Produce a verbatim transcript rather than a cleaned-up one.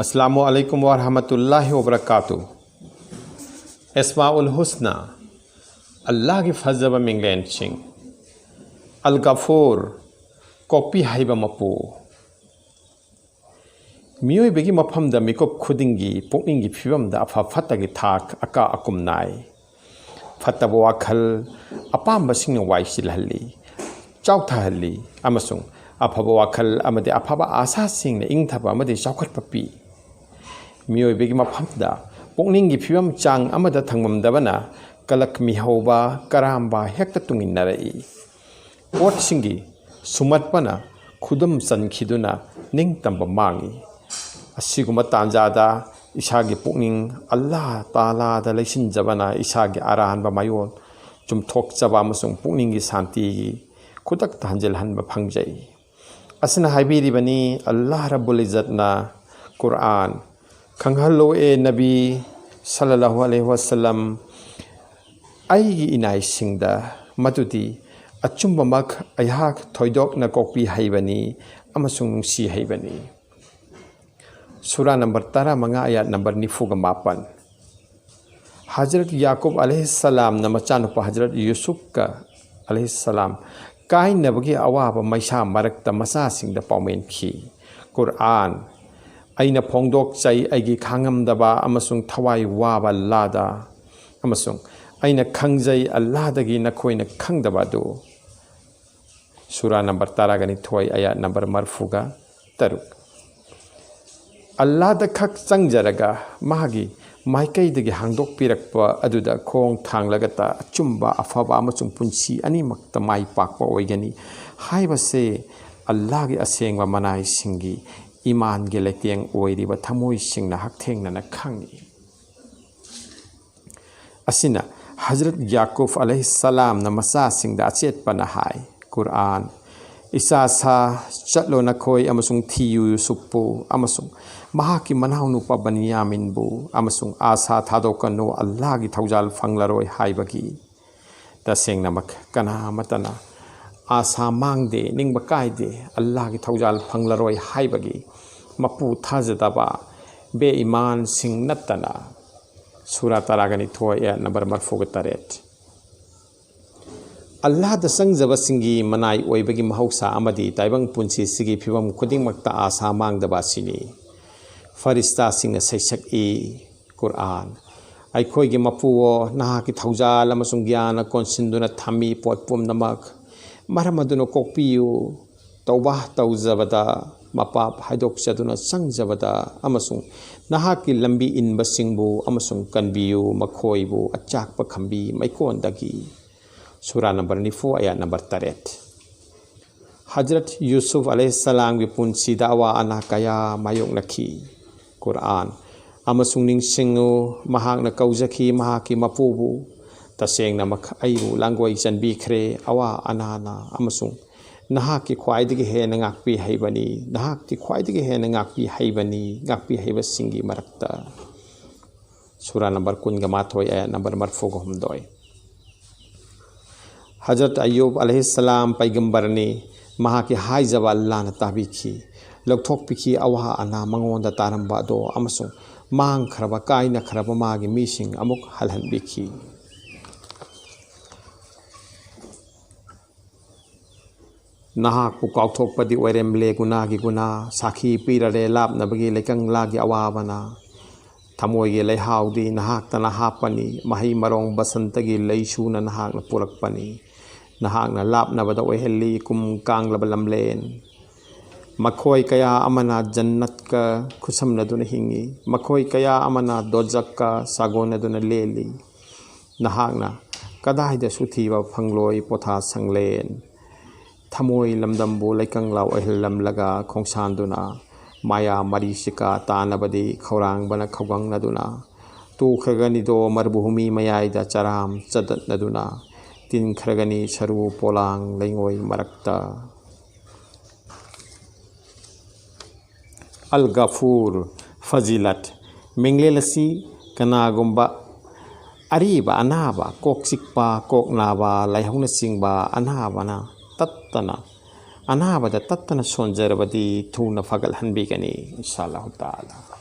ꯑꯁꯂꯥꯃꯨ ꯑꯂꯩꯀꯨꯝ ꯋꯥꯔꯍꯃꯇꯨꯜꯂꯥꯍꯤ ꯋꯥꯕꯔꯀꯥꯇꯨ꯫ ꯑꯦꯁꯃꯥꯎꯜ ꯍꯨꯁꯅꯥ, ꯑꯜꯂꯥꯍꯒꯤ ꯐꯖꯕ ꯃꯤꯡꯂꯦꯟꯁꯤꯡ꯫ ꯑꯜ ꯒꯐꯨꯔ, ꯀꯣꯛꯄꯤ ꯍꯩꯕ ꯃꯄꯨ꯫ ꯃꯤꯑꯣꯏꯕꯒꯤ ꯃꯐꯝꯗ ꯃꯤꯀꯨꯞ ꯈꯨꯗꯤꯡꯒꯤ ꯄꯨꯛꯅꯤꯡꯒꯤ ꯐꯤꯕꯝꯗ ꯑꯐ ꯐꯠꯇꯒꯤ ꯊꯥꯛ ꯑꯀꯥ ꯑꯀꯨꯝ ꯅꯥꯏ꯫ ꯐꯠꯇꯕ ꯋꯥꯈꯜ ꯑꯄꯥꯝꯕꯁꯤꯡꯅ ꯋꯥꯏ ꯆꯤꯜꯍꯜꯂꯤ, ꯆꯥꯎꯊꯍꯜꯂꯤ, ꯑꯃꯁꯨꯡ ꯑꯐꯕ ꯋꯥꯈꯜ ꯑꯃꯗꯤ ꯑꯐꯕ ꯑꯥꯁꯥꯁꯤꯡꯅ ꯏꯪꯊꯕ ꯑꯃꯗꯤ ꯆꯥꯎꯈꯠꯄ ꯄꯤ꯫ ꯃꯤꯑꯣꯏꯕꯒꯤ ꯃꯐꯝꯗ ꯄꯨꯛꯅꯤꯡꯒꯤ ꯐꯤꯕꯝ ꯆꯥꯡ ꯑꯃꯗ ꯊꯝꯉꯝꯗꯕꯅ ꯀꯂꯛ ꯃꯤꯍꯧꯕ, ꯀꯔꯥꯝꯕ ꯍꯦꯛꯇ ꯇꯨꯡꯏꯟꯅꯔꯛꯏ꯫ ꯄꯣꯠꯁꯤꯡꯒꯤ ꯁꯨꯝꯍꯠꯄꯅ ꯈꯨꯗꯨꯝ ꯆꯟꯈꯤꯗꯨꯅ ꯅꯤꯡꯇꯝꯕ ꯃꯥꯡꯏ꯫ ꯑꯁꯤꯒꯨꯝꯕ ꯇꯥꯟꯖꯥꯗ ꯏꯁꯥꯒꯤ ꯄꯨꯛꯅꯤꯡ ꯑꯜꯂꯥꯍ ꯇꯥꯂꯥꯗ ꯂꯩꯁꯤꯟꯖꯕꯅ ꯏꯁꯥꯒꯤ ꯑꯔꯥꯟꯕ ꯃꯌꯣꯜ ꯆꯨꯝꯊꯣꯛꯆꯕ ꯑꯃꯁꯨꯡ ꯄꯨꯛꯅꯤꯡꯒꯤ ꯁꯥꯟꯇꯤꯒꯤ ꯈꯨꯗꯛꯇ ꯍꯟꯖꯤꯜꯍꯟꯕ ꯐꯪꯖꯩ꯫ ꯑꯁꯤꯅ ꯍꯥꯏꯕꯤꯔꯤꯕꯅꯤ, ꯑꯜꯂꯥꯍ ꯔꯕꯨꯜ ꯏꯖꯠꯅ ꯀꯨꯔꯑꯥꯟ, "ꯈꯪꯍꯜꯂꯣ ꯑꯦ ꯅꯕꯤ ꯁꯜꯂꯜꯂꯥꯍꯨ ꯑꯂꯩꯍꯤ ꯋꯥꯁꯜꯂꯝ, ꯑꯩꯒꯤ ꯏꯅꯥꯏꯁꯤꯡꯗ ꯃꯗꯨꯗꯤ ꯑꯆꯨꯝꯕꯃꯛ ꯑꯩꯍꯥꯛ ꯊꯣꯏꯗꯣꯛꯅ ꯀꯣꯛꯄꯤ ꯍꯩꯕꯅꯤ ꯑꯃꯁꯨꯡ ꯅꯨꯡꯁꯤ ꯍꯩꯕꯅꯤ"꯫ ꯁꯨꯔꯥ ꯅꯝꯕꯔ ꯇꯔꯥꯃꯉꯥ, ꯑꯌꯥꯠ ꯅꯝꯕꯔ ꯅꯤꯐꯨꯒ ꯃꯥꯄꯟ꯫ ꯍꯖꯔꯠ ꯌꯥꯀꯨꯕ ꯑꯂꯩꯍꯤꯁꯁꯂꯥꯝꯅ ꯃꯆꯥꯅꯨꯄꯥ ꯍꯖꯔꯠ ꯌꯨꯁꯨꯐꯀ ꯑꯂꯩꯍꯤꯁꯁꯂꯥꯝ ꯀꯥꯏꯅꯕꯒꯤ ꯑꯋꯥꯕ ꯃꯩꯁꯥ ꯃꯔꯛꯇ ꯃꯆꯥꯁꯤꯡꯗ ꯄꯥꯎꯃꯦꯟꯈꯤ꯫ ꯀꯨꯔꯑꯥꯟ, "ꯑꯩꯅ ꯐꯣꯡꯗꯣꯛꯆꯩ ꯑꯩꯒꯤ ꯈꯥꯡꯉꯝꯗꯕ ꯑꯃꯁꯨꯡ ꯊꯋꯥꯏ ꯋꯥꯕ ꯑꯜꯂꯥꯗ, ꯑꯃꯁꯨꯡ ꯑꯩꯅ ꯈꯪꯖꯩ ꯑꯜꯂꯥꯗꯒꯤ ꯅꯈꯣꯏꯅ ꯈꯪꯗꯕ ꯑꯗꯨ"꯫ ꯁꯨꯔꯥ ꯅꯝꯕꯔ ꯇꯔꯥꯒ ꯅꯤꯊꯣꯏ, ꯑꯌꯥꯠ ꯅꯝꯕꯔ ꯃꯔꯐꯨꯒ ꯇꯔꯨꯛ꯫ ꯑꯜꯂꯥꯗ ꯈꯛ ꯆꯪꯖꯔꯒ ꯃꯥꯒꯤ ꯃꯥꯏꯀꯩꯗꯒꯤ ꯍꯥꯡꯗꯣꯛꯄꯤꯔꯛꯄ ꯑꯗꯨꯗ ꯈꯣꯡ ꯊꯥꯡꯂꯒꯇ ꯑꯆꯨꯝꯕ, ꯑꯐꯕ ꯑꯃꯁꯨꯡ ꯄꯨꯟꯁꯤ ꯑꯅꯤꯃꯛꯇ ꯃꯥꯏ ꯄꯥꯛꯄ ꯑꯣꯏꯒꯅꯤ ꯍꯥꯏꯕꯁꯦ ꯑꯜꯂꯥꯒꯤ ꯑꯁꯦꯡꯕ ꯃꯅꯥꯏꯁꯤꯡꯒꯤ ꯏꯃꯥꯟꯒꯤ ꯂꯩꯇꯦꯡ ꯑꯣꯏꯔꯤꯕ ꯊꯃꯣꯏꯁꯤꯡꯅ ꯍꯛꯊꯦꯡꯅꯅ ꯈꯪꯏ꯫ ꯑꯁꯤꯅ ꯍꯖꯔꯠ ꯌꯥꯀꯨꯕ ꯑꯂꯩꯍꯤꯁꯁꯂꯥꯝꯅ ꯃꯆꯥꯁꯤꯡꯗ ꯑꯆꯦꯠꯄꯅ ꯍꯥꯏ, ꯀꯨꯔꯑꯥꯟ, "ꯏꯆꯥ ꯁꯥ, ꯆꯠꯂꯣ ꯅꯈꯣꯏ ꯑꯃꯁꯨꯡ ꯊꯤꯌꯨ ꯌꯨꯁꯨꯞꯄꯨ ꯑꯃꯁꯨꯡ ꯃꯍꯥꯛꯀꯤ ꯃꯅꯥꯎꯅꯨꯄꯥ ꯕꯟꯌꯥꯃꯤꯟꯕꯨ, ꯑꯃꯁꯨꯡ ꯑꯥꯁꯥ ꯊꯥꯗꯣꯛꯀꯅꯨ, ꯑꯜꯂꯥꯍꯒꯤ ꯊꯧꯖꯥꯜ ꯐꯪꯂꯔꯣꯏ ꯍꯥꯏꯕꯒꯤ"꯫ ꯇꯁꯦꯡꯅꯃꯛ ꯀꯅꯥ ꯑꯃꯠꯇꯅ ꯑꯥꯁꯥ ꯃꯥꯡꯗꯦ, ꯅꯤꯡꯕ ꯀꯥꯏꯗꯦ, ꯑꯜꯂꯥꯍꯒꯤ ꯊꯧꯖꯥꯜ ꯐꯪꯂꯔꯣꯏ ꯍꯥꯏꯕꯒꯤ ꯃꯄꯨ ꯊꯥꯖꯗꯕ ꯕꯦ ꯏꯃꯥꯟꯁꯤꯡ ꯅꯠꯇꯅ꯫ ꯁꯨꯔꯥ ꯇꯔꯥꯒ ꯅꯤꯊꯣꯏ, ꯑꯥꯌꯠ ꯅꯝꯕꯔ ꯃꯔꯤꯐꯨꯒ ꯇꯔꯦꯠ꯫ ꯑꯜꯂꯥꯍꯗ ꯆꯪꯖꯕꯁꯤꯡꯒꯤ ꯃꯅꯥꯏ ꯑꯣꯏꯕꯒꯤ ꯃꯍꯧꯁꯥ ꯑꯃꯗꯤ ꯇꯥꯏꯕꯪ ꯄꯨꯟꯁꯤꯁꯤꯒꯤ ꯐꯤꯕꯝ ꯈꯨꯗꯤꯡꯃꯛꯇ ꯑꯥꯁꯥ ꯃꯥꯡꯗꯕ ꯑꯁꯤꯅꯤ꯫ ꯐꯔꯤꯁꯇꯥꯁꯤꯡꯅ ꯁꯩꯁꯛꯏ, ꯀꯨꯔꯑꯥꯟ, ꯑꯩꯈꯣꯏꯒꯤ ꯃꯄꯨꯑꯣ, ꯅꯍꯥꯛꯀꯤ ꯊꯧꯖꯥꯜ ꯑꯃꯁꯨꯡ ꯒ꯭ꯌꯥꯟꯅ ꯀꯣꯟꯁꯤꯟꯗꯨꯅ ꯊꯝꯃꯤ ꯄꯣꯠ ꯄꯨꯝꯅꯃꯛ꯫ ꯃꯔꯝ ꯑꯗꯨꯅ ꯀꯣꯛꯄꯤꯌꯨ, ꯇꯧꯕꯥ ꯇꯧꯖꯕꯗ, ꯃꯄꯥꯞ ꯍꯥꯏꯗꯣꯛꯆꯗꯨꯅ ꯆꯪꯖꯕꯗ ꯑꯃꯁꯨꯡ ꯅꯍꯥꯛꯀꯤ ꯂꯝꯕꯤ ꯏꯟꯕꯁꯤꯡꯕꯨ ꯑꯃꯁꯨꯡ ꯀꯟꯕꯤꯌꯨ, ꯃꯈꯣꯏꯕꯨ ꯑꯆꯥꯛꯄ ꯈꯝꯕꯤ ꯃꯩꯀꯣꯟꯗꯒꯤ꯫ ꯁꯨꯔꯥ ꯅꯝꯕꯔ ꯅꯤꯐꯨ, ꯑꯥꯌꯠ ꯅꯝꯕꯔ ꯇꯔꯦꯠ꯫ ꯍꯖꯔꯠ ꯌꯨꯁꯨꯐ ꯑꯂꯩꯍꯤꯁꯁꯂꯥꯝꯒꯤ ꯄꯨꯟꯁꯤꯗ ꯑꯋꯥ ꯑꯅꯥ ꯀꯌꯥ ꯃꯥꯌꯣꯛꯅꯈꯤ꯫ ꯀꯨꯔꯑꯥꯟ, ꯑꯃꯁꯨꯡ ꯅꯤꯡꯁꯤꯡꯉꯨ, ꯃꯍꯥꯛꯅ ꯀꯧꯖꯈꯤ ꯃꯍꯥꯛꯀꯤ ꯃꯄꯨꯕꯨ, "ꯇꯁꯦꯡꯅꯃꯛ ꯑꯩꯕꯨ ꯂꯥꯡꯒꯣꯏ ꯆꯟꯕꯤꯈ꯭ꯔꯦ ꯑꯋꯥ ꯑꯅꯥꯅ, ꯑꯃꯁꯨꯡ ꯅꯍꯥꯛꯀꯤ ꯈ꯭ꯋꯥꯏꯗꯒꯤ ꯍꯦꯟꯅ ꯉꯥꯛꯄꯤ ꯍꯩꯕꯅꯤ, ꯅꯍꯥꯛꯇꯤ ꯈ꯭ꯋꯥꯏꯗꯒꯤ ꯍꯦꯟꯅ ꯉꯥꯛꯄꯤ ꯍꯩꯕꯅꯤ, ꯉꯥꯛꯄꯤ ꯍꯩꯕꯁꯤꯡꯒꯤ ꯃꯔꯛꯇ"꯫ ꯁꯨꯔꯥ ꯅꯝꯕꯔ ꯀꯨꯟꯒ ꯃꯥꯊꯣꯏ, ꯑꯥꯌꯠ ꯅꯝꯕꯔ ꯃꯔꯤꯐꯨꯒ ꯍꯨꯝꯗꯣꯏ꯫ ꯍꯖꯔꯠ ꯑꯌꯨꯕ ꯑꯂꯩꯍꯤꯁꯁꯂꯥꯝ ꯄꯩꯒꯝꯕꯔꯅꯤ, ꯃꯍꯥꯛꯀꯤ ꯍꯥꯏꯖꯕ ꯑꯜꯂꯥꯍꯅ ꯇꯥꯕꯤꯈꯤ, ꯂꯧꯊꯣꯛꯄꯤꯈꯤ ꯑꯋꯥ ꯑꯅꯥ ꯃꯉꯣꯟꯗ ꯇꯥꯔꯝꯕ ꯑꯗꯣ, ꯑꯃꯁꯨꯡ ꯃꯥꯡꯈ꯭ꯔꯕ, ꯀꯥꯏꯅꯈ꯭ꯔꯕ ꯃꯥꯒꯤ ꯃꯤꯁꯤꯡ ꯑꯃꯨꯛ ꯍꯜꯍꯟꯕꯤꯈꯤ꯫ ꯅꯍꯥꯛꯄꯨ ꯀꯥꯎꯊꯣꯛꯄꯗꯤ ꯑꯣꯏꯔꯝꯂꯦ ꯒꯨꯅꯥꯒꯤ ꯒꯨꯅꯥ, ꯁꯥꯈꯤ ꯄꯤꯔꯔꯦ ꯂꯥꯞꯅꯕꯒꯤ ꯂꯩꯀꯪꯂꯥꯒꯤ ꯑꯋꯥꯕꯅ꯫ ꯊꯃꯣꯏꯒꯤ ꯂꯩꯍꯥꯎꯗꯤ ꯅꯍꯥꯛꯇꯅ ꯍꯥꯞꯄꯅꯤ, ꯃꯍꯩ ꯃꯔꯣꯡ ꯕꯁꯟꯇꯒꯤ ꯂꯩꯁꯨꯅ ꯅꯍꯥꯛꯅ ꯄꯨꯔꯛꯄꯅꯤ꯫ ꯅꯍꯥꯛꯅ ꯂꯥꯞꯅꯕꯗ ꯑꯣꯏꯍꯜꯂꯤ ꯀꯨꯝ ꯀꯥꯡꯂꯕ ꯂꯝꯂꯦꯟ꯫ ꯃꯈꯣꯏ ꯀꯌꯥ ꯑꯃꯅ ꯖꯟꯅꯠꯀ ꯈꯨꯠꯁꯝꯅꯗꯨꯅ ꯍꯤꯡꯏ, ꯃꯈꯣꯏ ꯀꯌꯥ ꯑꯃꯅ ꯗꯣꯖꯛꯀ ꯁꯥꯒꯣꯟꯅꯗꯨꯅ ꯂꯦꯜꯂꯤ꯫ ꯅꯍꯥꯛꯅ ꯀꯗꯥꯏꯗꯁꯨ ꯊꯤꯕ ꯐꯪꯂꯣꯏ ꯄꯣꯊꯥ ꯁꯪꯂꯦꯟ꯫ ꯊꯃꯣꯏ ꯂꯝꯗꯝꯕꯨ ꯂꯩꯀꯪꯂꯥ ꯑꯣꯏꯍꯜꯂꯝꯂꯒ ꯈꯣꯡꯁꯥꯟꯗꯨꯅ, ꯃꯥꯌꯥ ꯃꯔꯤꯆꯤꯀꯥ ꯇꯥꯅꯕꯗꯤ ꯈꯧꯔꯥꯡꯕꯅ ꯈꯧꯒꯪꯅꯗꯨꯅ, ꯇꯨꯈ꯭ꯔꯒꯅꯤꯗꯣ ꯃꯔꯚꯨꯃꯤ ꯃꯌꯥꯏꯗ ꯆꯔꯥꯝ ꯆꯗꯠꯅꯗꯨꯅ, ꯇꯤꯟꯈ꯭ꯔꯒꯅꯤ ꯁꯔꯨ ꯄꯣꯂꯥꯡ ꯂꯩꯉꯣꯏ ꯃꯔꯛꯇ꯫ ꯑꯜ ꯒꯐꯨꯔ꯫ ꯐꯖꯤꯂꯠ꯫ ꯃꯤꯡꯂꯦꯜ ꯑꯁꯤ ꯀꯅꯥꯒꯨꯝꯕ ꯑꯔꯤꯕ ꯑꯅꯥꯕ, ꯀꯣꯛ ꯆꯤꯛꯄ, ꯀꯣꯛ ꯅꯥꯕ, ꯂꯥꯏꯍꯧꯅꯆꯤꯡꯕ ꯑꯅꯥꯕꯅ ꯇꯠꯇꯅ, ꯑꯅꯥꯕꯗ ꯇꯠꯇꯅ ꯁꯣꯟꯖꯔꯕꯗꯤ ꯊꯨꯅ ꯐꯒꯠꯍꯟꯕꯤꯒꯅꯤ, ꯏꯟꯁꯥ ꯑꯜꯂꯥꯍꯨ ꯇꯥꯂꯥ꯫